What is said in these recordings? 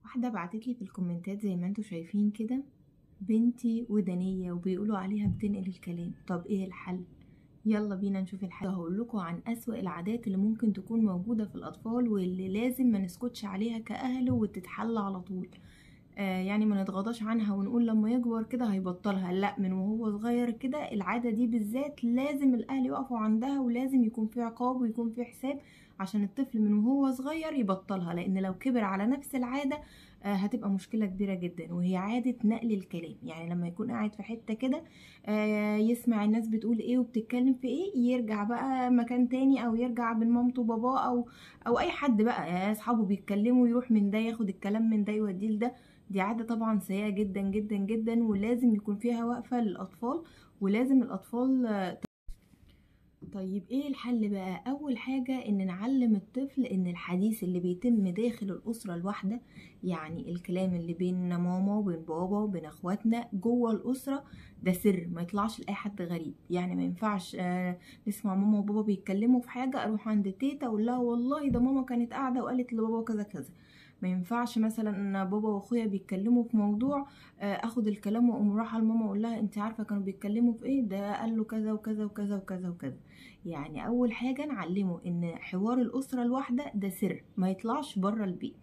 واحدة بعتت لي في الكومنتات زي ما انتوا شايفين كده، بنتي ودانية وبيقولوا عليها بتنقل الكلام، طب ايه الحل؟ يلا بينا نشوف الحل. هقول لكم عن أسوأ العادات اللي ممكن تكون موجودة في الأطفال واللي لازم ما نسكتش عليها كأهل وتتحل على طول. يعني ما نتغاضاش عنها ونقول لما يكبر كده هيبطلها، لا، من وهو صغير كده العادة دي بالذات لازم الأهل يقفوا عندها، ولازم يكون في عقاب ويكون في حساب عشان الطفل من وهو صغير يبطلها، لأن لو كبر على نفس العادة هتبقى مشكلة كبيرة جدا. وهي عادة نقل الكلام، يعني لما يكون قاعد في حتة كده يسمع الناس بتقول ايه وبتتكلم في ايه، يرجع بقى مكان تاني، او يرجع من مامته وباباه او اي حد بقى، اصحابه بيتكلموا يروح من ده ياخد الكلام من ده يوديه لده. دي عادة طبعا سيئة جدا جدا جدا، ولازم يكون فيها وقفة للأطفال، ولازم الأطفال. طيب ايه الحل بقى؟ اول حاجة ان نعلم الطفل ان الحديث اللي بيتم داخل الاسرة الواحدة، يعني الكلام اللي بين ماما وبين بابا وبين اخواتنا جوه الاسرة، ده سر ما يطلعش لاي حد غريب. يعني ما ينفعش نسمع ماما وبابا بيتكلموا في حاجة اروح عند تيتا اقول لها والله ده ماما كانت قاعدة وقالت لبابا كذا كذا. ما ينفعش مثلا ان بابا واخويا بيتكلموا في موضوع اخد الكلام واقوم رايحة لماما اقول لها انت عارفه كانوا بيتكلموا في ايه، ده قال له كذا وكذا وكذا وكذا وكذا. يعني اول حاجة نعلمه ان حوار الاسرة الواحدة ده سر ما يطلعش بره البيت.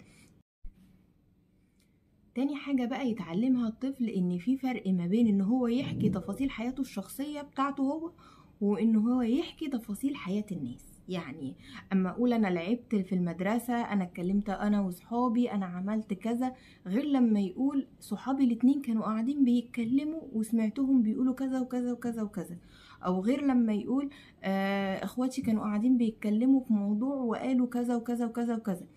تاني حاجة بقى يتعلمها الطفل ان في فرق ما بين ان هو يحكي تفاصيل حياته الشخصية بتاعته هو، وان هو يحكي تفاصيل حياة الناس. يعني اما اقول انا لعبت في المدرسة، انا اتكلمت انا وصحابي، انا عملت كذا، غير لما يقول صحابي الاتنين كانوا قاعدين بيتكلموا وسمعتهم بيقولوا كذا وكذا وكذا وكذا، او غير لما يقول اخواتي كانوا قاعدين بيتكلموا في موضوع وقالوا كذا وكذا وكذا وكذا.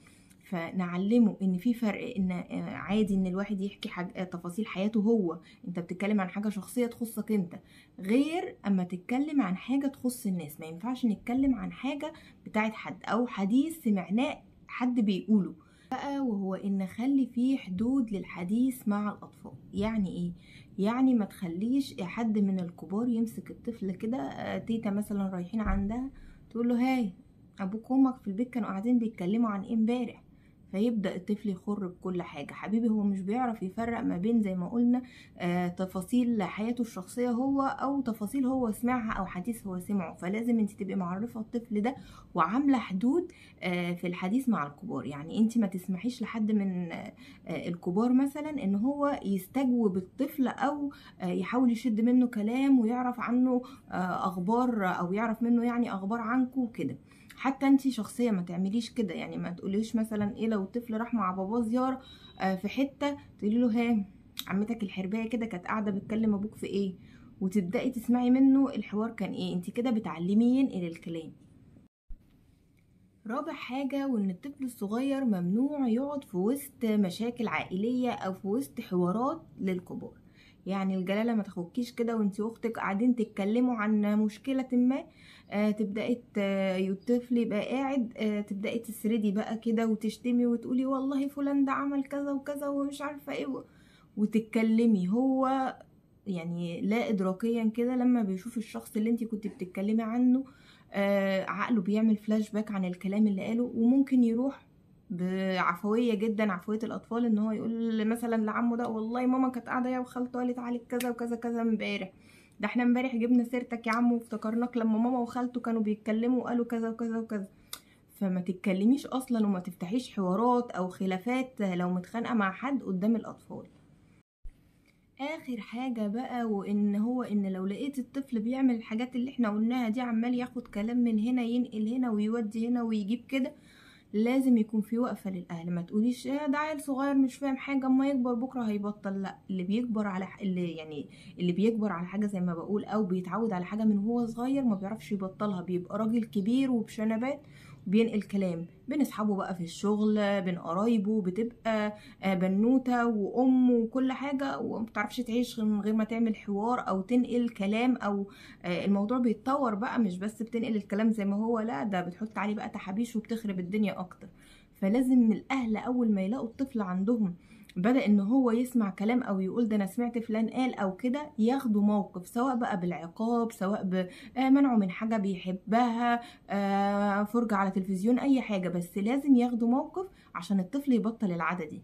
فنعلمه ان في فرق، ان عادي ان الواحد يحكي حاجة تفاصيل حياته هو، انت بتتكلم عن حاجة شخصية تخصك انت، غير اما تتكلم عن حاجة تخص الناس. ما ينفعش نتكلم عن حاجة بتاعت حد او حديث سمعناه حد بيقوله بقى. وهو ان خلي فيه حدود للحديث مع الاطفال. يعني ايه؟ يعني ما تخليش حد من الكبار يمسك الطفل كده، تيتا مثلا رايحين عندها تقول له هاي ابوك وامك في البيت كانوا قاعدين بيتكلموا عن ايه امبارح، فيبدأ الطفل يخر بكل حاجة. حبيبي هو مش بيعرف يفرق ما بين زي ما قلنا تفاصيل حياته الشخصية هو، أو تفاصيل هو سمعها أو حديث هو سمعه. فلازم انت تبقي معرفة الطفل ده وعاملة حدود في الحديث مع الكبار. يعني انت ما تسمحيش لحد من الكبار مثلا ان هو يستجوب الطفل أو يحاول يشد منه كلام ويعرف عنه أخبار، أو يعرف منه يعني أخبار عنكم وكده. حتى انتي شخصية ما تعمليش كده، يعني ما تقوليش مثلا ايه لو الطفل راح مع باباه زيارة في حتة تقولي له ها عمتك الحربايه كده كانت قاعدة بتكلم ابوك في ايه، وتبداي تسمعي منه الحوار كان ايه. انتي كده بتعلميه ينقل الكلام. رابع حاجة، وان الطفل الصغير ممنوع يقعد في وسط مشاكل عائلية او في وسط حوارات للكبار. يعني الجلاله ما تاخدكيش كده وانتي واختك قاعدين تتكلموا عن مشكلة ما، تبداي الطفل يبقى قاعد، تبداي تسردي بقى كده وتشتمي وتقولي والله فلان ده عمل كذا وكذا ومش عارفه ايه وتتكلمي. هو يعني لا ادراكيا كده لما بيشوف الشخص اللي انتي كنت بتتكلمي عنه عقله بيعمل فلاش باك عن الكلام اللي قاله، وممكن يروح بعفويه جدا، عفوية الاطفال، ان هو يقول مثلا لعمه ده والله ماما كانت قاعدة يا وخالته قالت عليك كذا وكذا كذا امبارح، ده احنا امبارح جبنا سيرتك يا عمو وافتكرناك لما ماما وخالته كانوا بيتكلموا وقالوا كذا وكذا وكذا. فما تتكلميش اصلا وما تفتحيش حوارات او خلافات لو متخانقه مع حد قدام الاطفال. اخر حاجة بقى، وان هو ان لو لقيت الطفل بيعمل الحاجات اللي احنا قلناها دي، عمال ياخد كلام من هنا ينقل هنا ويودي هنا ويجيب كده، لازم يكون في وقفه للاهل. ما تقوليش ده عيل صغير مش فاهم حاجة اما يكبر بكره هيبطل، لا، اللي بيكبر على اللي بيكبر على حاجة زي ما بقول، او بيتعود على حاجة من هو صغير ما بيعرفش يبطلها، بيبقى راجل كبير وبشنبات وبينقل كلام بين اصحابه بقى في الشغل، بين قرايبه، بتبقى بنوته وام وكل حاجة، وما بتعرفش تعيش من غير ما تعمل حوار او تنقل كلام، او الموضوع بيتطور بقى، مش بس بتنقل الكلام زي ما هو، لا ده بتحط عليه بقى تحابيش وبتخرب الدنيا اكتر. فلازم الاهل اول ما يلاقوا الطفل عندهم بدأ ان هو يسمع كلام او يقول ده انا سمعت فلان قال او كده، ياخدوا موقف، سواء بقى بالعقاب، سواء بمنعه من حاجة بيحبها، فرجة على تلفزيون، اي حاجة، بس لازم ياخدوا موقف عشان الطفل يبطل العادة دي.